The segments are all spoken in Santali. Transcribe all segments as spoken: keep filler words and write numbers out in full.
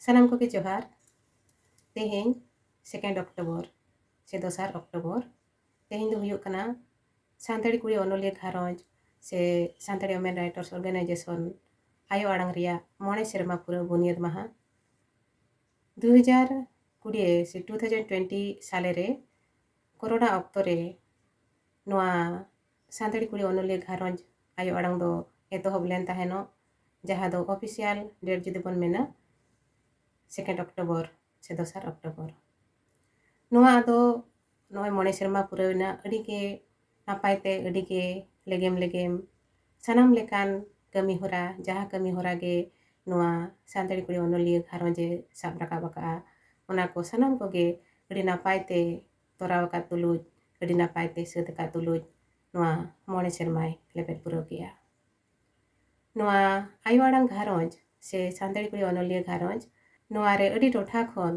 ᱥᱟᱱᱟᱢ ᱠᱚᱜᱮ ᱡᱚᱦᱟᱨ᱾ ᱛᱮᱦᱮᱧ second October ᱥᱮ ᱫᱚᱥᱟᱨ October, ᱛᱮᱦᱮᱧ ᱫᱚ ᱦᱩᱭᱩᱜ ᱠᱟᱱᱟ ᱥᱟᱱᱛᱟᱲᱤ ᱠᱩᱲᱤ ᱚᱱᱚᱞᱤᱭᱟᱹ ᱜᱷᱟᱨᱚᱸᱡᱽ ᱥᱮ ᱥᱟᱱᱛᱟᱲᱤ Women Writers Organization ᱟᱭᱳ ᱟᱲᱟᱝ ᱨᱮᱭᱟᱜ ᱢᱚᱬᱮ ᱥᱮᱨᱢᱟ ᱯᱩᱨᱟᱹᱣ ᱵᱩᱱᱤᱭᱟᱹᱫ ᱢᱟᱦᱟ᱾ ᱫᱩ ᱦᱟᱡᱟᱨ ᱠᱩᱲᱤ ᱥᱮ two thousand twenty ᱥᱟᱞᱮ ᱨᱮ ᱠᱳᱨᱳᱱᱟ ᱚᱠᱛᱚ ᱨᱮ ᱱᱚᱣᱟ ᱥᱟᱱᱛᱟᱲᱤ ᱠᱩᱲᱤ ᱚᱱᱚᱞᱤᱭᱟᱹ ᱜᱷᱟᱨᱚᱸᱡᱽ ᱟᱭᱳ ᱟᱲᱟᱝ ᱫᱚ ᱮᱛᱚᱦᱚᱵ ᱞᱮᱱ ᱛᱟᱦᱮᱱᱚᱜ, ᱡᱟᱦᱟᱸ ᱫᱚ official date ᱡᱩᱫᱤ ᱵᱚᱱ ᱢᱮᱱᱟ second October ᱥᱮ ᱫᱚᱥᱟᱨ October᱾ ᱱᱚᱣᱟ ᱫᱚ ᱱᱚᱜᱼᱚᱭ ᱢᱚᱬᱮ ᱥᱮᱨᱢᱟ ᱯᱩᱨᱟᱹᱣ ᱮᱱᱟ᱾ ᱟᱹᱰᱤ ᱜᱮ ᱱᱟᱯᱟᱭ ᱛᱮ, ᱟᱹᱰᱤ ᱜᱮ ᱞᱮᱜᱮᱢ ᱞᱮᱜᱮᱢ ᱥᱟᱱᱟᱢ ᱞᱮᱠᱟᱱ ᱠᱟᱹᱢᱤ ᱦᱚᱨᱟ, ᱡᱟᱦᱟᱸ ᱠᱟᱹᱢᱤ ᱦᱚᱨᱟ ᱜᱮ ᱱᱚᱣᱟ ᱥᱟᱱᱛᱟᱲᱤ ᱠᱩᱲᱤ ᱚᱱᱚᱞᱤᱭᱟᱹ ᱜᱷᱟᱨᱚᱸᱡᱽ ᱮ ᱥᱟᱵ ᱨᱟᱠᱟᱵ ᱟᱠᱟᱫᱼᱟ, ᱚᱱᱟ ᱠᱚ ᱥᱟᱱᱟᱢ ᱠᱚᱜᱮ ᱟᱹᱰᱤ ᱱᱟᱯᱟᱭ ᱛᱮ ᱛᱚᱨᱟᱣ ᱟᱠᱟᱫ ᱛᱩᱞᱩᱡ, ᱟᱹᱰᱤ ᱱᱟᱯᱟᱭ ᱛᱮ ᱥᱟᱹᱛ ᱟᱠᱟᱫ ᱛᱩᱞᱩᱡ ᱱᱚᱣᱟ ᱢᱚᱬᱮ ᱥᱮᱨᱢᱟᱭ ᱞᱮᱵᱮᱫ ᱯᱩᱨᱟᱹᱣ ᱠᱮᱜᱼᱟ᱾ ᱱᱚᱣᱟ ᱟᱭᱳ ᱟᱲᱟᱝ ᱜᱷᱟᱨᱚᱸᱡᱽ ᱥᱮ ᱥᱟᱱᱛᱟᱲᱤ ᱠᱩᱲᱤ ᱚᱱᱚᱞᱤᱭᱟᱹ ᱜᱷᱟᱨᱚᱸᱡᱽ, ᱱᱚᱣᱟ ᱨᱮ ᱟᱹᱰᱤ ᱴᱚᱴᱷᱟ ᱠᱷᱚᱱ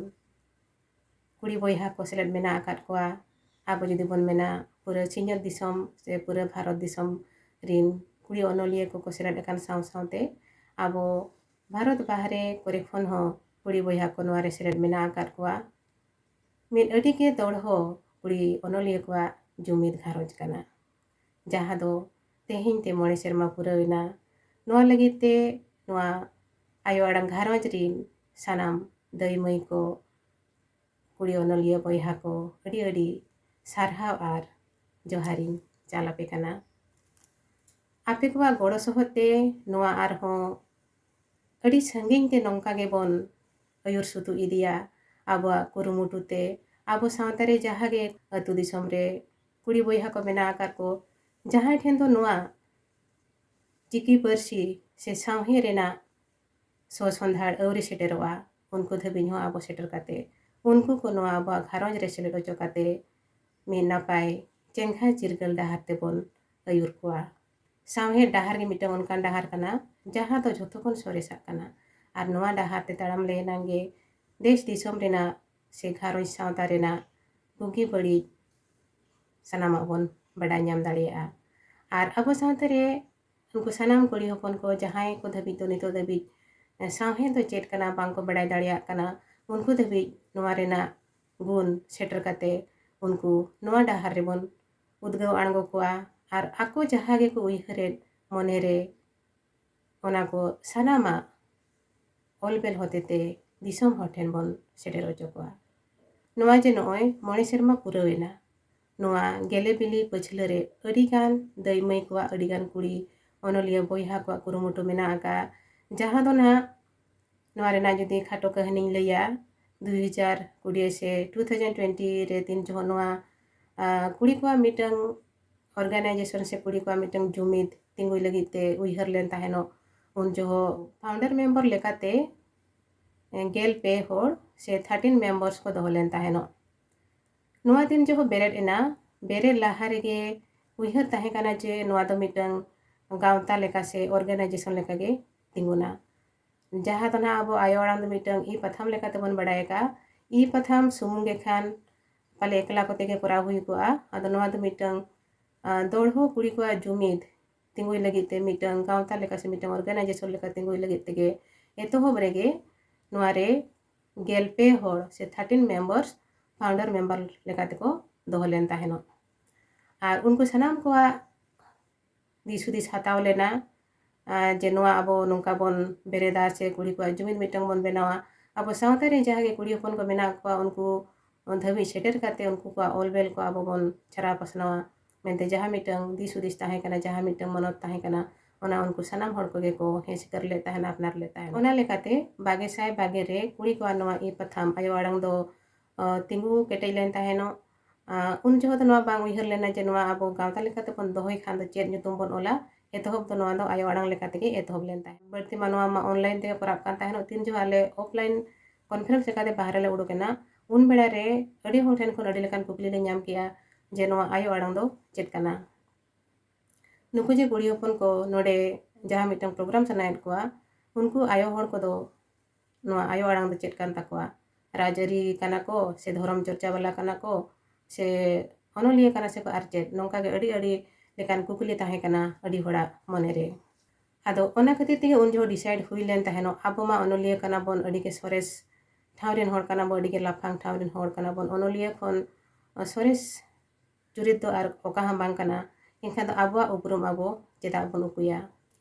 ᱠᱩᱲᱤ ᱵᱚᱭᱦᱟ ᱠᱚ ᱥᱮᱞᱮᱫ ᱢᱮᱱᱟᱜ ᱟᱠᱟᱫ ᱠᱚᱣᱟ᱾ ᱟᱵᱚ ᱡᱩᱫᱤ ᱵᱚᱱ ᱢᱮᱱᱟ, ᱯᱩᱨᱟᱹ ᱥᱤᱧᱚᱛ ᱫᱤᱥᱚᱢ ᱥᱮ ᱯᱩᱨᱟᱹ ᱵᱷᱟᱨᱚᱛ ᱫᱤᱥᱚᱢ ᱨᱤᱱ ᱠᱩᱲᱤ ᱚᱱᱚᱞᱤᱭᱟᱹ ᱠᱚᱠᱚ ᱥᱮᱞᱮᱫ ᱟᱠᱟᱱ ᱥᱟᱶ ᱥᱟᱶᱛᱮ ᱟᱵᱚ ᱵᱷᱟᱨᱚᱛ ᱵᱟᱦᱨᱮ ᱠᱚᱨᱮ ᱠᱷᱚᱱ ᱦᱚᱸ ᱠᱩᱲᱤ ᱵᱚᱭᱦᱟ ᱠᱚ ᱱᱚᱣᱟ ᱨᱮ ᱥᱮᱞᱮᱫ ᱢᱮᱱᱟᱜ ᱟᱠᱟᱫ ᱠᱚᱣᱟ᱾ ᱢᱤᱫ ᱟᱹᱰᱤ ᱜᱮ ᱫᱚᱲᱦᱚ ᱠᱩᱲᱤ ᱚᱱᱚᱞᱤᱭᱟᱹ ᱠᱚᱣᱟᱜ ᱡᱩᱢᱤᱫ ᱜᱷᱟᱨᱚᱸᱡᱽ ᱠᱟᱱᱟ, ᱡᱟᱦᱟᱸ ᱫᱚ ᱛᱮᱦᱮᱧ ᱛᱮ ᱢᱚᱬᱮ ᱥᱮᱨᱢᱟ ᱯᱩᱨᱟᱹᱣ ᱮᱱᱟ᱾ ᱱᱚᱣᱟ ᱞᱟᱹᱜᱤᱫ ᱛᱮ ᱱᱚᱣᱟ ᱟᱭᱳ ᱟᱲᱟᱝ ᱜᱷᱟᱨᱚᱸᱡᱽ ᱨᱤᱱ ᱥᱟᱱᱟᱢ ᱫᱟᱹᱭ ᱢᱟᱹᱭ ᱠᱚ, ᱠᱩᱲᱤ ᱚᱱᱚᱞᱤᱭᱟᱹ ᱵᱚᱭᱦᱟ ᱠᱚ, ᱟᱹᱰᱤ ᱟᱹᱰᱤ ᱥᱟᱨᱦᱟᱣ ᱟᱨ ᱡᱚᱦᱟᱨᱤᱧ ᱪᱟᱞ ᱟᱯᱮ ᱠᱟᱱᱟ᱾ ᱟᱯᱮ ᱠᱚᱣᱟᱜ ᱜᱚᱲᱚ ᱥᱚᱦᱚᱫ ᱛᱮ ᱱᱚᱣᱟ ᱟᱨᱦᱚᱸ ᱟᱹᱰᱤ ᱥᱟᱺᱜᱤᱧ ᱛᱮ ᱱᱚᱝᱠᱟ ᱜᱮᱵᱚᱱ ᱟᱹᱭᱩᱨ ᱥᱩᱛᱩᱜ ᱤᱫᱤᱭᱟ᱾ ᱟᱵᱚᱣᱟᱜ ᱠᱩᱨᱩᱢᱩᱴᱩ ᱛᱮ ᱟᱵᱚ ᱥᱟᱶᱛᱟ ᱨᱮ ᱡᱟᱦᱟᱸ ᱜᱮ ᱟᱹᱛᱩ ᱫᱤᱥᱚᱢ ᱨᱮ ᱠᱩᱲᱤ ᱵᱚᱭᱦᱟ ᱠᱚ ᱢᱮᱱᱟᱜ ᱟᱠᱟᱫ ᱠᱚ, ᱡᱟᱦᱟᱸᱭ ᱴᱷᱮᱱ ᱫᱚ ᱱᱚᱣᱟ ᱪᱤᱠᱤ ᱯᱟᱹᱨᱥᱤ ᱥᱮ ᱥᱟᱶᱦᱮᱫ ᱨᱮᱱᱟᱜ ᱥᱚ ᱥᱚᱸᱫᱷᱟᱲ ᱟᱹᱣᱨᱤ ᱥᱮᱴᱮᱨᱚᱜᱼᱟ, ᱩᱱᱠᱩ ᱫᱷᱟᱹᱵᱤᱡ ᱦᱚᱸ ᱟᱵᱚ ᱥᱮᱴᱮᱨ ᱠᱟᱛᱮ ᱩᱱᱠᱩ ᱠᱚ ᱱᱚᱣᱟ ᱟᱵᱚᱣᱟᱜ ᱜᱷᱟᱨᱚᱸᱡᱽ ᱨᱮ ᱥᱮᱞᱮᱫ ᱦᱚᱪᱚ ᱠᱟᱛᱮ ᱢᱤᱫ ᱱᱟᱯᱟᱭ ᱪᱮᱸᱜᱷᱟ ᱪᱤᱨᱜᱟᱹᱞ ᱰᱟᱦᱟᱨ ᱛᱮᱵᱚᱱ ᱟᱹᱭᱩᱨ ᱠᱚᱣᱟ᱾ ᱥᱟᱶᱦᱮᱫ ᱰᱟᱦᱟᱨ ᱜᱮ ᱢᱤᱫᱴᱟᱝ ᱚᱱᱠᱟᱱ ᱰᱟᱦᱟᱨ ᱠᱟᱱᱟ, ᱡᱟᱦᱟᱸ ᱫᱚ ᱡᱷᱚᱛᱚ ᱠᱷᱚᱱ ᱥᱚᱨᱮᱥᱟᱜ ᱠᱟᱱᱟ᱾ ᱟᱨ ᱱᱚᱣᱟ ᱰᱟᱦᱟᱨ ᱛᱮ ᱛᱟᱲᱟᱢ ᱞᱮ ᱮᱱᱟᱝ ᱜᱮ ᱫᱮᱥ ᱫᱤᱥᱚᱢ ᱨᱮᱱᱟᱜ ᱥᱮ ᱜᱷᱟᱨᱚᱸᱡᱽ ᱥᱟᱶᱛᱟ ᱨᱮᱱᱟᱜ ᱵᱩᱜᱤ ᱵᱟᱹᱲᱤᱡ ᱥᱟᱱᱟᱢᱟᱜ ᱵᱚᱱ ᱵᱟᱰᱟᱭ ᱧᱟᱢ ᱫᱟᱲᱮᱭᱟᱜᱼᱟ᱾ ᱟᱨ ᱟᱵᱚ ᱥᱟᱶᱛᱟ ᱨᱮ ᱩᱱᱠᱩ ᱥᱟᱱᱟᱢ ᱠᱩᱲᱤ ᱦᱚᱯᱚᱱ ᱠᱚ ᱡᱟᱦᱟᱸᱭ ᱠᱚ ᱫᱷᱟᱹᱵᱤᱡ ᱫᱚ ᱱᱤᱛᱚᱜ ᱫᱷᱟᱹᱵᱤᱡ ᱥᱟᱶᱦᱮᱫ ᱫᱚ ᱪᱮᱫ ᱠᱟᱱᱟ ᱵᱟᱝᱠᱚ ᱵᱟᱲᱟᱭ ᱫᱟᱲᱮᱭᱟᱜ ᱠᱟᱱᱟ, ᱩᱱᱠᱩ ᱫᱷᱟᱹᱵᱤᱡ ᱱᱚᱣᱟ ᱨᱮᱱᱟᱜ ᱜᱩᱱ ᱥᱮᱴᱮᱨ ᱠᱟᱛᱮ ᱩᱱᱠᱩ ᱱᱚᱣᱟ ᱰᱟᱦᱟᱨ ᱨᱮᱵᱚᱱ ᱩᱫᱽᱜᱟᱹᱣ ᱟᱬᱜᱚ ᱠᱚᱣᱟ ᱟᱨ ᱟᱠᱚ ᱡᱟᱦᱟᱸ ᱜᱮᱠᱚ ᱩᱭᱦᱟᱹᱨᱮᱫ ᱢᱚᱱᱮᱨᱮ, ᱚᱱᱟ ᱠᱚ ᱥᱟᱱᱟᱢᱟᱜ ᱚᱞ ᱵᱮᱞ ᱦᱚᱛᱮᱛᱮ ᱫᱤᱥᱚᱢ ᱦᱚᱲ ᱴᱷᱮᱱ ᱵᱚᱱ ᱥᱮᱴᱮᱨ ᱦᱚᱪᱚ ᱠᱚᱣᱟ᱾ ᱱᱚᱣᱟ ᱡᱮ ᱱᱚᱜᱼᱚᱭ ᱢᱚᱬᱮ ᱥᱮᱨᱢᱟ ᱯᱩᱨᱟᱹᱣ ᱮᱱᱟ, ᱱᱚᱣᱟ ᱜᱮᱞᱮ ᱵᱤᱞᱤ ᱯᱟᱹᱪᱷᱞᱟᱹ ᱨᱮ ᱟᱹᱰᱤᱜᱟᱱ ᱫᱟᱹᱭ ᱢᱟᱹᱭ ᱠᱚᱣᱟᱜ, ᱟᱹᱰᱤᱜᱟᱱ ᱠᱩᱲᱤ ᱚᱱᱚᱞᱤᱭᱟᱹ ᱵᱚᱭᱦᱟ ᱠᱚᱣᱟᱜ ᱠᱩᱨᱩᱢᱩᱴᱩ ᱢᱮᱱᱟᱜ ᱟᱠᱟᱫ, ᱡᱟᱦᱟᱸ ᱫᱚ ᱱᱟᱦᱟᱜ ᱱᱚᱣᱟ ᱨᱮᱱᱟᱜ ᱡᱩᱫᱤ ᱠᱷᱟᱴᱚ ᱠᱟᱹᱦᱱᱤᱧ ᱞᱟᱹᱭᱟ, ᱫᱩ ᱦᱟᱡᱟᱨ ᱠᱩᱲᱤ ᱥᱮ ᱴᱩ ᱛᱷᱟᱣᱡᱮᱱᱰ ᱴᱩᱭᱮᱱᱴᱤ ᱨᱮ ᱛᱤᱱ ᱡᱚᱦᱚᱜ ᱱᱚᱣᱟ, ᱟ, ᱠᱩᱲᱤ ᱠᱚᱣᱟᱜ ᱢᱤᱫᱴᱟᱝ organization ᱥᱮ ᱠᱩᱲᱤ ᱠᱚᱣᱟᱜ ᱢᱤᱫᱴᱟᱝ ᱡᱩᱢᱤᱫ ᱛᱤᱸᱜᱩᱭ ᱞᱟᱹᱜᱤᱫ ᱛᱮ ᱩᱭᱦᱟᱹᱨ ᱞᱮᱱ ᱛᱟᱦᱮᱱᱚᱜ, ᱩᱱ ᱡᱚᱦᱚᱜ founder member ᱞᱮᱠᱟᱛᱮ, ᱮ, ᱜᱮᱞ ᱯᱮ ᱦᱚᱲ ᱥᱮ thirteen members ᱠᱚ ᱫᱚᱦᱚ ᱞᱮᱱ ᱛᱟᱦᱮᱱᱚᱜ᱾ ᱱᱚᱣᱟ ᱫᱤᱱ ᱡᱚᱦᱚᱜ ᱵᱮᱨᱮᱫ ᱮᱱᱟ, ᱵᱮᱨᱮᱫ ᱞᱟᱦᱟ ᱨᱮᱜᱮ ᱩᱭᱦᱟᱹᱨ ᱛᱟᱦᱮᱸ ᱠᱟᱱᱟ ᱡᱮ ᱱᱚᱣᱟ ᱫᱚ ᱢᱤᱫᱴᱟᱝ ᱜᱟᱶᱛᱟ ᱞᱮᱠᱟ ᱥᱮ organization ᱞᱮᱠᱟᱜᱮ ᱛᱤᱸᱜᱩᱱᱟ᱾ ᱡᱟᱦᱟᱸ ᱫᱚ ᱱᱟᱦᱟᱜ ᱟᱵᱚ ᱟᱭᱳ ᱟᱲᱟᱝ ᱫᱚ ᱢᱤᱫᱴᱟᱝ ᱤ ᱯᱟᱛᱷᱟᱢ ᱞᱮᱠᱟ ᱛᱮᱵᱚᱱ ᱵᱟᱲᱟᱭ ᱟᱠᱟᱫᱼᱟ᱾ ᱤ ᱯᱟᱛᱷᱟᱢ ᱥᱩᱢᱩᱝ ᱜᱮ ᱠᱷᱟᱱ ᱯᱟᱞᱮ ᱮᱠᱞᱟ ᱠᱚᱛᱮ ᱜᱮ ᱠᱚᱨᱟᱣ ᱦᱩᱭ ᱠᱚᱜᱼᱟ᱾ ᱟᱫᱚ ᱱᱚᱣᱟ ᱫᱚ ᱢᱤᱫᱴᱟᱝ, ᱟ, ᱫᱚᱲᱦᱚ ᱠᱩᱲᱤ ᱠᱚᱣᱟᱜ ᱡᱩᱢᱤᱫ ᱛᱤᱸᱜᱩᱭ ᱞᱟᱹᱜᱤᱫ ᱛᱮ, ᱢᱤᱫᱴᱟᱝ ᱜᱟᱶᱛᱟ ᱞᱮᱠᱟ ᱥᱮ ᱢᱤᱫᱴᱟᱝ organization ᱞᱮᱠᱟ ᱛᱤᱸᱜᱩᱭ ᱞᱟᱹᱜᱤᱫ ᱛᱮᱜᱮ ᱮᱛᱚᱦᱚᱵ ᱨᱮᱜᱮ ᱱᱚᱣᱟ ᱨᱮ ᱜᱮᱞ ᱯᱮ ᱦᱚᱲ ᱥᱮ thirteen members founder member ᱞᱮᱠᱟ ᱛᱮᱠᱚ ᱫᱚᱦᱚ ᱞᱮᱱ ᱛᱟᱦᱮᱱᱚᱜ᱾ ᱟᱨ ᱩᱱᱠᱩ ᱥᱟᱱᱟᱢ ᱠᱚᱣᱟᱜ ᱫᱤᱥ ᱦᱩᱫᱤᱥ ᱦᱟᱛᱟᱣ ᱞᱮᱱᱟ, ᱟᱨ ᱡᱮ ᱱᱚᱣᱟ ᱟᱵᱚ ᱱᱚᱝᱠᱟ ᱵᱚᱱ ᱵᱮᱨᱮᱫᱟ ᱥᱮ ᱠᱩᱲᱤ ᱠᱚᱣᱟᱜ ᱡᱩᱢᱤᱫ ᱢᱤᱫᱴᱟᱝ ᱵᱚᱱ ᱵᱮᱱᱟᱣᱟ, ᱟᱵᱚ ᱥᱟᱶᱛᱟ ᱨᱮ ᱡᱟᱦᱟᱸ ᱜᱮ ᱠᱩᱲᱤ ᱦᱚᱯᱚᱱ ᱠᱚ ᱢᱮᱱᱟᱜ ᱠᱚᱣᱟ ᱩᱱᱠᱩ ᱫᱷᱟᱹᱵᱤᱡ ᱥᱮᱴᱮᱨ ᱠᱟᱛᱮ ᱩᱱᱠᱩ ᱠᱚᱣᱟᱜ ᱚᱞ ᱵᱮᱞ ᱠᱚ ᱟᱵᱚ ᱵᱚᱱ ᱪᱷᱟᱨᱟᱣ ᱯᱟᱥᱱᱟᱣᱟ ᱢᱮᱱᱛᱮ ᱡᱟᱦᱟᱸ ᱢᱤᱫᱴᱟᱝ ᱫᱤᱥ ᱦᱩᱫᱤᱥ ᱛᱟᱦᱮᱸ ᱠᱟᱱᱟ, ᱡᱟᱦᱟᱸ ᱢᱤᱫᱴᱟᱝ ᱢᱚᱱᱚᱛ ᱛᱟᱦᱮᱸ ᱠᱟᱱᱟ, ᱚᱱᱟ ᱩᱱᱠᱩ ᱥᱟᱱᱟᱢ ᱦᱚᱲ ᱠᱚᱜᱮ ᱠᱚ ᱦᱮᱸ ᱥᱤᱠᱟᱹᱨ ᱞᱮᱫ ᱛᱟᱦᱮᱱᱟ, ᱟᱯᱱᱟᱨ ᱞᱮᱫ ᱛᱟᱦᱮᱱᱟ᱾ ᱚᱱᱟ ᱞᱮᱠᱟᱛᱮ ᱵᱟᱜᱮ ᱥᱟᱭ ᱵᱟᱜᱮ ᱨᱮ ᱠᱩᱲᱤ ᱠᱚᱣᱟᱜ ᱱᱚᱣᱟ ᱤ ᱯᱟᱛᱷᱟᱢ ᱟᱭᱳ ᱟᱲᱟᱝ ᱫᱚ, ᱟ, ᱛᱤᱸᱜᱩ ᱠᱮᱴᱮᱡ ᱞᱮᱱ ᱛᱟᱦᱮᱱᱚᱜ᱾ ᱟ, ᱩᱱ ᱡᱚᱦᱚᱜ ᱫᱚ ᱱᱚᱣᱟ ᱵᱟᱝ ᱩᱭᱦᱟᱹᱨ ᱞᱮᱱᱟ ᱡᱮ ᱱᱚᱣᱟ ᱟᱵᱚ ᱜᱟᱶᱛᱟ ᱞᱮᱠᱟᱛᱮ ᱵᱚᱱ ᱫᱚᱦᱚᱭ ᱠᱷᱟᱱ ᱫᱚ ᱪᱮᱫ ᱧᱩᱛᱩᱢ ᱵᱚᱱ ᱚᱞᱟ᱾ ᱮᱛᱚᱦᱚᱵ ᱫᱚ ᱱᱚᱣᱟ ᱫᱚ ᱟᱭᱳ ᱟᱲᱟᱝ ᱞᱮᱠᱟ ᱛᱮᱜᱮ ᱮᱛᱚᱦᱚᱵ ᱞᱮᱱ ᱛᱟᱦᱮᱸᱫ᱾ ᱵᱟᱹᱲᱛᱤ ᱢᱟ ᱱᱚᱣᱟ ᱢᱟ online ᱛᱮᱜᱮ ᱠᱚᱨᱟᱜ ᱠᱟᱱ ᱛᱟᱦᱮᱱᱚᱜ᱾ ᱛᱤᱱ ᱡᱚᱦᱚᱜ ᱟᱞᱮ offline conference ᱞᱮᱠᱟᱛᱮ ᱵᱟᱦᱨᱮ ᱞᱮ ᱩᱰᱩᱠ ᱮᱱᱟ, ᱩᱱ ᱵᱮᱲᱟ ᱨᱮ ᱟᱹᱰᱤ ᱦᱚᱲ ᱴᱷᱮᱱ ᱠᱷᱚᱱ ᱟᱹᱰᱤ ᱞᱮᱠᱟᱱ ᱠᱩᱠᱞᱤ ᱞᱮ ᱧᱟᱢ ᱠᱮᱜᱼᱟ ᱡᱮ ᱱᱚᱣᱟ ᱟᱭᱳ ᱟᱲᱟᱝ ᱫᱚ ᱪᱮᱫ ᱠᱟᱱᱟ? ᱱᱩᱠᱩ ᱡᱮ ᱠᱩᱲᱤ ᱦᱚᱯᱚᱱ ᱠᱚ ᱱᱚᱰᱮ ᱡᱟᱦᱟᱸ ᱢᱤᱫᱴᱟᱝ program ᱥᱟᱱᱟᱭᱮᱫ ᱠᱚᱣᱟ, ᱩᱱᱠᱩ ᱟᱭᱳ ᱦᱚᱲ ᱠᱚᱫᱚ ᱱᱚᱣᱟ ᱟᱭᱳ ᱟᱲᱟᱝ ᱫᱚ ᱪᱮᱫ ᱠᱟᱱ ᱛᱟᱠᱚᱣᱟ? ᱨᱟᱡᱽᱟᱹᱨᱤ ᱠᱟᱱᱟ ᱠᱚ ᱥᱮ ᱫᱷᱚᱨᱚᱢ ᱪᱚᱨᱪᱟ ᱵᱟᱞᱟ ᱠᱟᱱᱟ ᱠᱚ ᱥᱮ ᱚᱱᱚᱞᱤᱭᱟᱹ ᱠᱟᱱᱟ ᱥᱮ ᱠᱚ ᱟᱨ ᱪᱮᱫ? ᱱᱚᱝᱠᱟ ᱜᱮ ᱟᱹᱰᱤ, ᱟᱹᱰᱤ ᱞᱮᱠᱟᱱ ᱠᱩᱠᱞᱤ ᱛᱟᱦᱮᱸ ᱠᱟᱱᱟ ᱟᱹᱰᱤ ᱦᱚᱲᱟᱜ ᱢᱚᱱᱮ ᱨᱮ᱾ ᱟᱫᱚ ᱚᱱᱟ ᱠᱷᱟᱹᱛᱤᱨ ᱛᱮᱜᱮ ᱩᱱ ᱡᱚᱦᱚᱜ decide ᱦᱩᱭ ᱞᱮᱱ ᱛᱟᱦᱮᱱᱚᱜ, ᱟᱵᱚ ᱢᱟ ᱚᱱᱚᱞᱤᱭᱟᱹ ᱠᱟᱱᱟ ᱵᱚᱱ, ᱟᱹᱰᱤ ᱜᱮ ᱥᱚᱨᱮᱥ ᱴᱷᱟᱶ ᱨᱮᱱ ᱦᱚᱲ ᱠᱟᱱᱟ ᱵᱚᱱ, ᱟᱹᱰᱤ ᱜᱮ ᱞᱟᱯᱷᱟᱝ ᱴᱷᱟᱶ ᱨᱮᱱ ᱦᱚᱲ ᱠᱟᱱᱟ ᱵᱚᱱ, ᱚᱱᱚᱞᱤᱭᱟᱹ ᱠᱷᱚᱱ ᱥᱚᱨᱮᱥ ᱪᱩᱨᱤᱛ ᱫᱚ ᱟᱨ ᱚᱠᱟ ᱦᱚᱸ ᱵᱟᱝ ᱠᱟᱱᱟ᱾ ᱮᱱᱠᱷᱟᱱ ᱫᱚ ᱟᱵᱚᱣᱟᱜ ᱩᱯᱨᱩᱢ ᱟᱵᱚ ᱪᱮᱫᱟᱜ ᱵᱚᱱ ᱩᱠᱩᱭᱟ?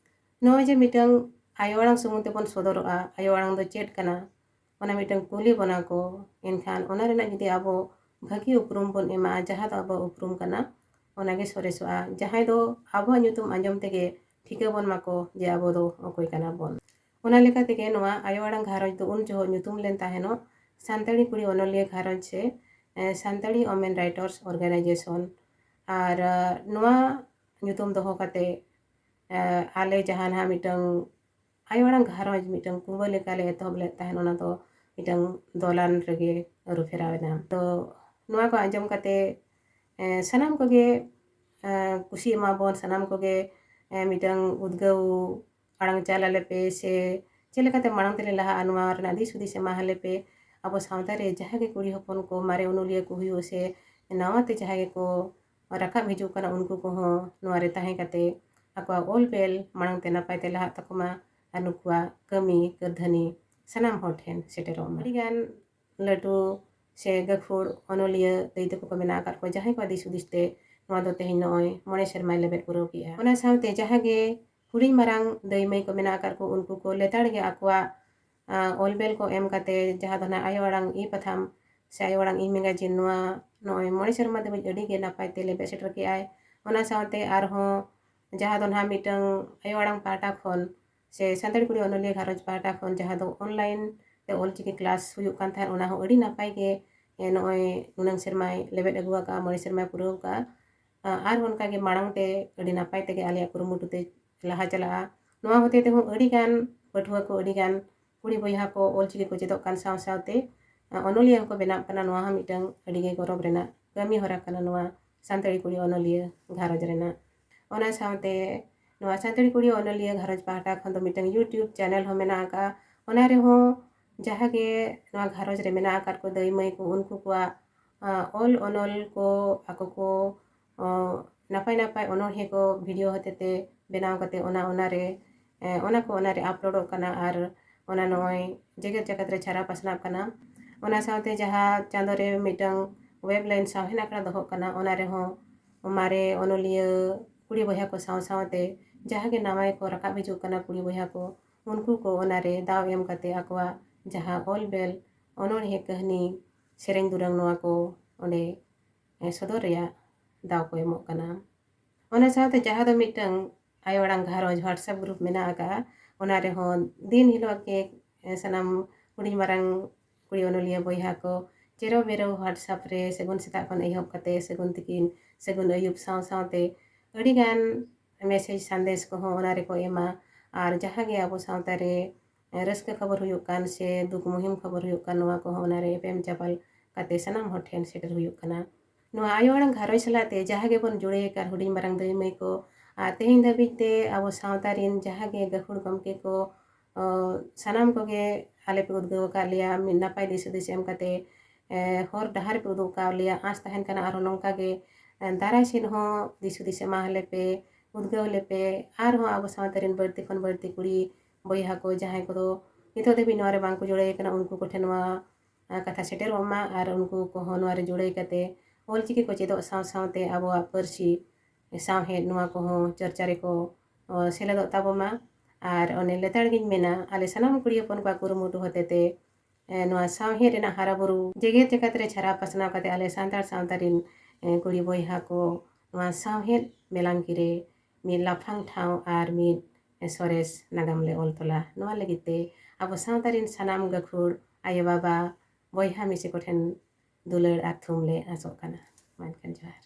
ᱱᱚᱜᱼᱚᱭ ᱡᱮ ᱢᱤᱫᱴᱟᱝ ᱟᱭᱳ ᱟᱲᱟᱝ ᱥᱩᱢᱩᱝ ᱛᱮᱵᱚᱱ ᱥᱚᱫᱚᱨᱚᱜᱼᱟ, ᱟᱭᱳ ᱟᱲᱟᱝ ᱫᱚ ᱪᱮᱫ ᱠᱟᱱᱟ, ᱚᱱᱟ ᱢᱤᱫᱴᱟᱝ ᱠᱩᱞᱤ ᱵᱚᱱᱟ ᱠᱚ, ᱮᱱᱠᱷᱟᱱ ᱚᱱᱟ ᱨᱮᱱᱟᱜ ᱡᱩᱫᱤ ᱟᱵᱚ ᱵᱷᱟᱹᱜᱤ ᱩᱯᱨᱩᱢ ᱵᱚᱱ ᱮᱢᱟᱜᱼᱟ, ᱡᱟᱦᱟᱸ ᱫᱚ ᱟᱵᱚᱣᱟᱜ ᱩᱯᱨᱩᱢ ᱠᱟᱱᱟ, ᱚᱱᱟᱜᱮ ᱥᱚᱨᱮᱥᱚᱜᱼᱟ᱾ ᱡᱟᱦᱟᱸᱭ ᱫᱚ ᱟᱵᱚᱣᱟᱜ ᱧᱩᱛᱩᱢ ᱟᱸᱡᱚᱢ ᱛᱮᱜᱮ ᱴᱷᱤᱠᱟᱹ ᱵᱚᱱ ᱢᱟᱠᱚ ᱡᱮ ᱟᱵᱚ ᱫᱚ ᱚᱠᱚᱭ ᱠᱟᱱᱟ ᱵᱚᱱ᱾ ᱚᱱᱟ ᱞᱮᱠᱟ ᱛᱮᱜᱮ ᱱᱚᱣᱟ ᱟᱭᱳ ᱟᱲᱟᱝ ᱜᱷᱟᱨᱚᱸᱡᱽ ᱫᱚ ᱩᱱ ᱡᱚᱦᱚᱜ ᱧᱩᱛᱩᱢ ᱞᱮᱱ ᱛᱟᱦᱮᱱᱚᱜ ᱥᱟᱱᱛᱟᱲᱤ ᱠᱩᱲᱤ ᱚᱱᱚᱞᱤᱭᱟᱹ ᱜᱷᱟᱨᱚᱸᱡᱽ ᱥᱮ, ᱮ, ᱥᱟᱱᱛᱟᱲᱤ Women Writers Organization᱾ ᱟᱨ, ᱟ, ᱱᱚᱣᱟ ᱧᱩᱛᱩᱢ ᱫᱚᱦᱚ ᱠᱟᱛᱮ, ᱮ, ᱟᱞᱮ ᱡᱟᱦᱟᱸ ᱱᱟᱦᱟᱜ ᱢᱤᱫᱴᱟᱝ ᱟᱭᱳ ᱟᱲᱟᱝ ᱜᱷᱟᱨᱚᱸᱡᱽ ᱢᱤᱫᱴᱟᱝ ᱠᱩᱸᱵᱟᱹ ᱞᱮᱠᱟᱞᱮ ᱮᱛᱚᱦᱚᱵ ᱞᱮᱫ ᱛᱟᱦᱮᱸᱫ, ᱚᱱᱟ ᱫᱚ ᱢᱤᱫᱴᱟᱝ ᱫᱚᱞᱟᱱ ᱨᱮᱜᱮ ᱟᱹᱨᱩ ᱯᱷᱮᱨᱟᱣ ᱮᱱᱟ᱾ ᱛᱚ ᱱᱚᱣᱟ ᱠᱚ ᱟᱸᱡᱚᱢ ᱠᱟᱛᱮ, ᱮ, ᱥᱟᱱᱟᱢ ᱠᱚᱜᱮ, ᱮ, ᱠᱩᱥᱤ ᱮᱢᱟ ᱵᱚᱱ, ᱥᱟᱱᱟᱢ ᱠᱚᱜᱮ, ᱮ, ᱢᱤᱫᱴᱟᱝ ᱩᱫᱽᱜᱟᱹᱣ ᱟᱲᱟᱝ ᱪᱟᱞ ᱟᱞᱮ ᱯᱮ, ᱥᱮ ᱪᱮᱫ ᱞᱮᱠᱟᱛᱮ ᱢᱟᱲᱟᱝ ᱛᱮᱞᱮ ᱞᱟᱦᱟᱜᱼᱟ, ᱱᱚᱣᱟ ᱨᱮᱱᱟᱜ ᱫᱤᱥ ᱦᱩᱫᱤᱥ ᱮᱢᱟ ᱟᱞᱮ ᱯᱮ᱾ ᱟᱵᱚ ᱥᱟᱶᱛᱟ ᱨᱮ ᱡᱟᱦᱟᱸ ᱜᱮ ᱠᱩᱲᱤ ᱦᱚᱯᱚᱱ ᱠᱚ ᱢᱟᱨᱮ ᱚᱱᱚᱞᱤᱭᱟᱹ ᱠᱚ ᱦᱩᱭᱩᱜ ᱥᱮ ᱱᱟᱣᱟ ᱛᱮ ᱡᱟᱦᱟᱸᱭ ᱜᱮᱠᱚ ᱨᱟᱠᱟᱵ ᱦᱤᱡᱩᱜ ᱠᱟᱱᱟ, ᱩᱱᱠᱩ ᱠᱚᱦᱚᱸ ᱱᱚᱣᱟ ᱨᱮ ᱛᱟᱦᱮᱸ ᱠᱟᱛᱮ ᱟᱠᱚᱣᱟᱜ ᱚᱞ ᱵᱮᱞ ᱢᱟᱲᱟᱝ ᱛᱮ ᱱᱟᱯᱟᱭ ᱛᱮ ᱞᱟᱦᱟᱜ ᱛᱟᱠᱚ ᱢᱟ ᱟᱨ ᱱᱩᱠᱩᱣᱟᱜ ᱠᱟᱹᱢᱤ ᱠᱟᱹᱨᱫᱷᱟᱹᱱᱤ ᱥᱟᱱᱟᱢ ᱦᱚᱲ ᱴᱷᱮᱱ ᱥᱮᱴᱮᱨᱚᱜ ᱢᱟ᱾ ᱟᱹᱰᱤᱜᱟᱱ ᱞᱟᱹᱴᱩ ᱥᱮ ᱜᱟᱹᱠᱷᱩᱲ ᱚᱱᱚᱞᱤᱭᱟᱹ ᱫᱟᱹᱭ ᱛᱟᱠᱚ ᱠᱚ ᱢᱮᱱᱟᱜ ᱟᱠᱟᱫ ᱠᱚᱣᱟ, ᱡᱟᱦᱟᱸᱭ ᱠᱚᱣᱟᱜ ᱫᱤᱥ ᱦᱩᱫᱤᱥ ᱛᱮ ᱱᱚᱣᱟ ᱫᱚ ᱛᱮᱦᱮᱧ ᱱᱚᱜᱼᱚᱭ ᱢᱚᱬᱮ ᱥᱮᱨᱢᱟᱭ ᱞᱮᱵᱮᱫ ᱯᱩᱨᱟᱹᱣ ᱠᱮᱜᱼᱟ᱾ ᱚᱱᱟ ᱥᱟᱶᱛᱮ ᱡᱟᱦᱟᱸ ᱜᱮ ᱦᱩᱰᱤᱧ ᱢᱟᱨᱟᱝ ᱫᱟᱹᱭ ᱢᱟᱹᱭ ᱠᱚ ᱢᱮᱱᱟᱜ ᱟᱠᱟᱫ ᱠᱚ, ᱩᱱᱠᱩ ᱠᱚ ᱞᱮᱛᱟᱲ ᱜᱮ ᱟᱠᱚᱣᱟᱜ, ᱟ, ᱚᱞ ᱵᱮᱞ ᱠᱚ ᱮᱢ ᱠᱟᱛᱮ, ᱡᱟᱦᱟᱸ ᱫᱚ ᱱᱟᱜ ᱟᱭᱳ ᱟᱲᱟᱝ ᱤ ᱯᱟᱛᱷᱟᱢ ᱥᱮ ᱟᱭᱳ ᱟᱲᱟᱝ ᱤ ᱢᱮᱜᱟᱡᱤᱱ, ᱱᱚᱣᱟ ᱱᱚᱜᱼᱚᱭ ᱢᱚᱬᱮ ᱥᱮᱨᱢᱟ ᱫᱷᱟᱹᱵᱤᱡ ᱟᱹᱰᱤ ᱜᱮ ᱱᱟᱯᱟᱭ ᱛᱮ ᱞᱮᱵᱮᱫ ᱥᱮᱴᱮᱨ ᱠᱮᱜᱼᱟᱭ᱾ ᱚᱱᱟ ᱥᱟᱶᱛᱮ ᱟᱨᱦᱚᱸ ᱡᱟᱦᱟᱸ ᱫᱚ ᱱᱟᱦᱟᱜ ᱢᱤᱫᱴᱟᱝ ᱟᱭᱳ ᱟᱲᱟᱝ ᱯᱟᱦᱴᱟ ᱠᱷᱚᱱ ᱥᱮ ᱥᱟᱱᱛᱟᱲᱤ ᱠᱩᱲᱤ ᱚᱱᱚᱞᱤᱭᱟᱹ ᱜᱷᱟᱨᱚᱸᱡᱽ ᱯᱟᱦᱴᱟ ᱠᱷᱚᱱ ᱡᱟᱦᱟᱸ ᱫᱚ online ᱛᱮ ᱚᱞᱪᱤᱠᱤ class ᱦᱩᱭᱩᱜ ᱠᱟᱱ ᱛᱟᱦᱮᱸᱫ, ᱚᱱᱟ ᱦᱚᱸ ᱟᱹᱰᱤ ᱱᱟᱯᱟᱭ ᱜᱮ, ᱮ, ᱱᱚᱜᱼᱚᱭ ᱱᱩᱱᱟᱹᱝ ᱥᱮᱨᱢᱟᱭ ᱞᱮᱵᱮᱫ ᱟᱹᱜᱩ ᱟᱠᱟᱫᱼᱟ, ᱢᱚᱬᱮ ᱥᱮᱨᱢᱟᱭ ᱯᱩᱨᱟᱹᱣ ᱟᱠᱟᱫᱼᱟ᱾ ᱟ, ᱟᱨ ᱚᱱᱠᱟ ᱜᱮ ᱢᱟᱲᱟᱝ ᱛᱮ ᱟᱹᱰᱤ ᱱᱟᱯᱟᱭ ᱛᱮᱜᱮ ᱟᱞᱮᱭᱟᱜ ᱠᱩᱨᱩᱢᱩᱴᱩ ᱛᱮ ᱞᱟᱦᱟ ᱪᱟᱞᱟᱜᱼᱟ᱾ ᱱᱚᱣᱟ ᱦᱚᱛᱮ ᱛᱮᱦᱚᱸ ᱟᱹᱰᱤ ᱜᱟᱱ ᱯᱟᱹᱴᱷᱩᱣᱟᱹ ᱠᱚ, ᱟᱹᱰᱤ ᱜᱟᱱ ᱠᱩᱲᱤ ᱵᱚᱭᱦᱟ ᱠᱚ ᱚᱞᱪᱤᱠᱤ ᱠᱚ ᱪᱮᱫᱚᱜ ᱠᱟᱱ ᱥᱟᱶ ᱥᱟᱶᱛᱮ, ᱟ, ᱚᱱᱚᱞᱤᱭᱟᱹ ᱦᱚᱸᱠᱚ ᱵᱮᱱᱟᱜ ᱠᱟᱱᱟ᱾ ᱱᱚᱣᱟ ᱦᱚᱸ ᱢᱤᱫᱴᱟᱝ ᱟᱹᱰᱤ ᱜᱮ ᱜᱚᱨᱚᱵᱽ ᱨᱮᱱᱟᱜ ᱠᱟᱹᱢᱤ ᱦᱚᱨᱟ ᱠᱟᱱᱟ ᱱᱚᱣᱟ ᱥᱟᱱᱛᱟᱲᱤ ᱠᱩᱲᱤ ᱚᱱᱚᱞᱤᱭᱟᱹ ᱜᱷᱟᱨᱚᱸᱡᱽ ᱨᱮᱱᱟᱜ᱾ ᱚᱱᱟ ᱥᱟᱶᱛᱮ ᱱᱚᱣᱟ ᱥᱟᱱᱛᱟᱲᱤ ᱠᱩᱲᱤ ᱚᱱᱚᱞᱤᱭᱟᱹ ᱜᱷᱟᱨᱚᱸᱡᱽ ᱯᱟᱦᱴᱟ ᱠᱷᱚᱱ ᱫᱚ ᱢᱤᱫᱴᱟᱝ YouTube channel ᱦᱚᱸ ᱢᱮᱱᱟᱜ ᱟᱠᱟᱫᱼᱟ᱾ ᱚᱱᱟ ᱨᱮᱦᱚᱸ ᱡᱟᱦᱟᱸ ᱜᱮ ᱱᱚᱣᱟ ᱜᱷᱟᱨᱚᱸᱡᱽ ᱨᱮ ᱢᱮᱱᱟᱜ ᱟᱠᱟᱫ ᱠᱚ ᱫᱟᱹᱭ ᱢᱟᱹᱭ ᱠᱚ, ᱩᱱᱠᱩ ᱠᱚᱣᱟᱜ, ᱟ, ᱚᱞ ᱚᱱᱚᱞ ᱠᱚ ᱟᱠᱚ ᱠᱚ, ᱚ, ᱱᱟᱯᱟᱭ ᱱᱟᱯᱟᱭ ᱚᱱᱚᱬᱦᱮ ᱠᱚ video ᱦᱚᱛᱮᱛᱮ ᱵᱮᱱᱟᱣ ᱠᱟᱛᱮ ᱚᱱᱟ, ᱚᱱᱟ ᱨᱮ, ᱚᱱᱟ ᱠᱚ ᱚᱱᱟᱨᱮ ᱟᱯᱞᱳᱰᱚᱜ ᱠᱟᱱᱟ᱾ ᱟᱨ ᱚᱱᱟ ᱱᱚᱜᱼᱚᱭ ᱡᱮᱜᱮᱛ ᱡᱟᱠᱟᱛ ᱨᱮ ᱪᱷᱟᱨᱟᱣ ᱯᱟᱥᱱᱟᱜ ᱠᱟᱱᱟ᱾ ᱚᱱᱟ ᱥᱟᱶᱛᱮ ᱡᱟᱦᱟᱸ ᱪᱟᱸᱫᱳ ᱨᱮ ᱢᱤᱫᱴᱟᱝ ᱣᱮᱵᱽ ᱞᱟᱭᱤᱱ ᱥᱟᱶᱦᱮᱫ ᱟᱠᱷᱲᱟ ᱫᱚᱦᱚᱜ ᱠᱟᱱᱟ, ᱚᱱᱟ ᱨᱮᱦᱚᱸ ᱢᱟᱨᱮ ᱚᱱᱚᱞᱤᱭᱟᱹ ᱠᱩᱲᱤ ᱵᱚᱭᱦᱟ ᱠᱚ ᱥᱟᱶ ᱥᱟᱶᱛᱮ ᱡᱟᱦᱟᱸ ᱜᱮ ᱱᱟᱣᱟ ᱜᱮᱠᱚ ᱨᱟᱠᱟᱵ ᱦᱤᱡᱩᱜ ᱠᱟᱱᱟ ᱠᱩᱲᱤ ᱵᱚᱭᱦᱟ ᱠᱚ, ᱩᱱᱠᱩ ᱠᱚ ᱚᱱᱟᱨᱮ ᱫᱟᱣ ᱮᱢ ᱠᱟᱛᱮ ᱟᱠᱚᱣᱟᱜ ᱡᱟᱦᱟᱸ ᱚᱞ ᱵᱮᱞ ᱚᱱᱚᱬᱦᱮ, ᱠᱟᱹᱦᱱᱤ, ᱥᱮᱨᱮᱧ ᱫᱩᱨᱟᱹᱝ, ᱱᱚᱣᱟ ᱠᱚ ᱚᱸᱰᱮ ᱥᱚᱫᱚᱨ ᱨᱮᱭᱟᱜ ᱫᱟᱣ ᱠᱚ ᱮᱢᱚᱜ ᱠᱟᱱᱟ᱾ ᱚᱱᱟ ᱥᱟᱶᱛᱮ ᱡᱟᱦᱟᱸ ᱫᱚ ᱢᱤᱫᱴᱟᱝ ᱟᱭᱳ ᱟᱲᱟᱝ ᱜᱷᱟᱨᱚᱸᱡᱽ WhatsApp ᱜᱨᱩᱯ ᱢᱮᱱᱟᱜ ᱟᱠᱟᱫᱼᱟ, ᱚᱱᱟ ᱨᱮᱦᱚᱸ ᱫᱤᱱ ᱦᱤᱞᱳᱜ ᱜᱮ ᱥᱟᱱᱟᱢ ᱦᱩᱰᱤᱧ ᱢᱟᱨᱟᱝ ᱠᱩᱲᱤ ᱚᱱᱚᱞᱤᱭᱟᱹ ᱵᱚᱭᱦᱟ ᱠᱚ ᱪᱮᱨᱚ ᱵᱮᱨᱚ WhatsApp ᱨᱮ ᱥᱟᱹᱜᱩᱱ ᱥᱮᱛᱟᱜ ᱠᱷᱚᱱ ᱮᱦᱚᱵ ᱠᱟᱛᱮ ᱥᱟᱹᱜᱩᱱ ᱛᱤᱠᱤᱱ, ᱥᱟᱹᱜᱩᱱ ᱟᱹᱭᱩᱵ ᱥᱟᱶ ᱥᱟᱶᱛᱮ ᱟᱹᱰᱤᱜᱟᱱ ᱢᱮᱥᱮᱡᱽ ᱥᱟᱸᱫᱮᱥ ᱠᱚᱦᱚᱸ ᱚᱱᱟ ᱨᱮᱠᱚ ᱮᱢᱟ᱾ ᱟᱨ ᱡᱟᱦᱟᱸ ᱜᱮ ᱟᱵᱚ ᱥᱟᱶᱛᱟ ᱨᱮ ᱨᱟᱹᱥᱠᱟᱹ ᱠᱷᱚᱵᱚᱨ ᱦᱩᱭᱩᱜ ᱠᱟᱱ ᱥᱮ ᱫᱩᱠ ᱢᱩᱦᱤᱢ ᱠᱷᱚᱵᱚᱨ ᱦᱩᱭᱩᱜ ᱠᱟᱱ, ᱱᱚᱣᱟ ᱠᱚᱦᱚᱸ ᱚᱱᱟᱨᱮ ᱮᱯᱮᱢ ᱪᱟᱯᱟᱞ ᱠᱟᱛᱮ ᱥᱟᱱᱟᱢ ᱦᱚᱲ ᱴᱷᱮᱱ ᱥᱮᱴᱮᱨ ᱦᱩᱭᱩᱜ ᱠᱟᱱᱟ᱾ ᱱᱚᱣᱟ ᱟᱭᱳ ᱟᱲᱟᱝ ᱜᱷᱟᱨᱚᱸᱡᱽ ᱥᱟᱞᱟᱜ ᱛᱮ ᱡᱟᱦᱟᱸ ᱜᱮᱵᱚᱱ ᱡᱩᱲᱟᱹᱭ ᱟᱠᱟᱫ ᱦᱩᱰᱤᱧ ᱢᱟᱨᱟᱝ ᱫᱟᱹᱭ ᱢᱟᱹᱭ ᱠᱚ, ᱟᱨ ᱛᱮᱦᱮᱧ ᱫᱷᱟᱹᱵᱤᱡ ᱛᱮ ᱟᱵᱚ ᱥᱟᱶᱛᱟ ᱨᱮᱱ ᱡᱟᱦᱟᱸ ᱜᱮ ᱜᱟᱹᱠᱷᱩᱲ ᱜᱚᱢᱠᱮ ᱠᱚ, ᱚ, ᱥᱟᱱᱟᱢ ᱠᱚᱜᱮ ᱟᱞᱮ ᱯᱮ ᱩᱫᱽᱜᱟᱹᱣ ᱟᱠᱟᱫ ᱞᱮᱭᱟ, ᱢᱤᱫ ᱱᱟᱯᱟᱭ ᱫᱤᱥ ᱦᱩᱫᱤᱥ ᱮᱢ ᱠᱟᱛᱮ, ᱮ, ᱦᱚᱨ ᱰᱟᱦᱟᱨ ᱯᱮ ᱩᱫᱩᱜ ᱟᱠᱟᱫ ᱞᱮᱭᱟ᱾ ᱟᱸᱥ ᱛᱟᱦᱮᱱ ᱠᱟᱱᱟ ᱟᱨᱦᱚᱸ ᱱᱚᱝᱠᱟ ᱜᱮ, ᱮ, ᱫᱟᱨᱟᱭ ᱥᱮᱫ ᱦᱚᱸ ᱫᱤᱥ ᱦᱩᱫᱤᱥ ᱮᱢᱟ ᱞᱮ ᱯᱮ, ᱩᱫᱽᱜᱟᱹᱣ ᱞᱮ ᱯᱮ᱾ ᱟᱨᱦᱚᱸ ᱟᱵᱚ ᱥᱟᱶᱛᱟ ᱨᱮᱱ ᱵᱟᱹᱲᱛᱤ ᱠᱷᱚᱱ ᱵᱟᱹᱲᱛᱤ ᱠᱩᱲᱤ ᱵᱚᱭᱦᱟ ᱠᱚ ᱡᱟᱦᱟᱸᱭ ᱠᱚᱫᱚ ᱱᱤᱛᱚᱜ ᱫᱷᱟᱹᱵᱤᱡ ᱱᱚᱣᱟ ᱨᱮ ᱵᱟᱝ ᱠᱚ ᱡᱩᱲᱟᱹᱣ ᱟᱠᱟᱱᱟ, ᱩᱱᱠᱩ ᱠᱚᱴᱷᱮᱱ ᱱᱚᱣᱟ ᱠᱟᱛᱷᱟ ᱥᱮᱴᱮᱨᱚᱜ ᱢᱟ ᱟᱨ ᱩᱱᱠᱩ ᱠᱚᱦᱚᱸ ᱱᱚᱣᱟ ᱨᱮ ᱡᱩᱲᱟᱹᱭ ᱠᱟᱛᱮ ᱚᱞᱪᱤᱠᱤ ᱠᱚ ᱪᱮᱫᱚᱜ ᱥᱟᱶ ᱥᱟᱶᱛᱮ ᱟᱵᱚᱣᱟᱜ ᱯᱟᱹᱨᱥᱤ ᱥᱟᱶᱦᱮᱫ ᱱᱚᱣᱟ ᱠᱚᱦᱚᱸ ᱪᱚᱨᱪᱟ ᱨᱮᱠᱚ, ᱚ, ᱥᱮᱞᱮᱫᱚᱜ ᱛᱟᱵᱚ ᱢᱟ᱾ ᱟᱨ ᱚᱱᱮ ᱞᱮᱛᱟᱲ ᱜᱤᱧ ᱢᱮᱱᱟ, ᱟᱞᱮ ᱥᱟᱱᱟᱢ ᱠᱩᱲᱤ ᱦᱚᱯᱚᱱ ᱠᱚᱣᱟᱜ ᱠᱩᱨᱩᱢᱩᱴᱩ ᱦᱚᱛᱮ ᱛᱮ, ᱮ, ᱱᱚᱣᱟ ᱥᱟᱶᱦᱮᱫ ᱨᱮᱱᱟᱜ ᱦᱟᱨᱟ ᱵᱩᱨᱩ ᱡᱮᱜᱮᱛ ᱡᱟᱠᱟᱛ ᱨᱮ ᱪᱷᱟᱨᱟᱣ ᱯᱟᱥᱱᱟᱣ ᱠᱟᱛᱮ ᱟᱞᱮ ᱥᱟᱱᱛᱟᱲ ᱥᱟᱶᱛᱟ ᱨᱮᱱ, ᱮ, ᱠᱩᱲᱤ ᱵᱚᱭᱦᱟ ᱠᱚ ᱱᱚᱣᱟ ᱥᱟᱶᱦᱮᱫ ᱢᱮᱞᱟᱝᱠᱤ ᱨᱮ ᱢᱤᱫ ᱞᱟᱯᱷᱟᱝ ᱴᱷᱟᱶ ᱟᱨ ᱢᱤᱫ ᱥᱚᱨᱮᱥ ᱱᱟᱜᱟᱢ ᱞᱮ ᱚᱞ ᱛᱚᱞᱟ᱾ ᱱᱚᱣᱟ ᱞᱟᱹᱜᱤᱫ ᱛᱮ ᱟᱵᱚ ᱥᱟᱶᱛᱟ ᱨᱮᱱ ᱥᱟᱱᱟᱢ ᱜᱟᱹᱠᱷᱩᱲ ᱟᱭᱳᱼᱵᱟᱵᱟ, ᱵᱚᱭᱦᱟ ᱢᱤᱥᱤ ᱠᱚᱴᱷᱮᱱ ᱫᱩᱞᱟᱹᱲ ᱟᱨ ᱛᱷᱩᱢ ᱞᱮ ᱟᱸᱥᱚᱜ ᱠᱟᱱᱟ᱾ ᱢᱟ ᱮᱱᱠᱷᱟᱱ ᱡᱚᱦᱟᱨ᱾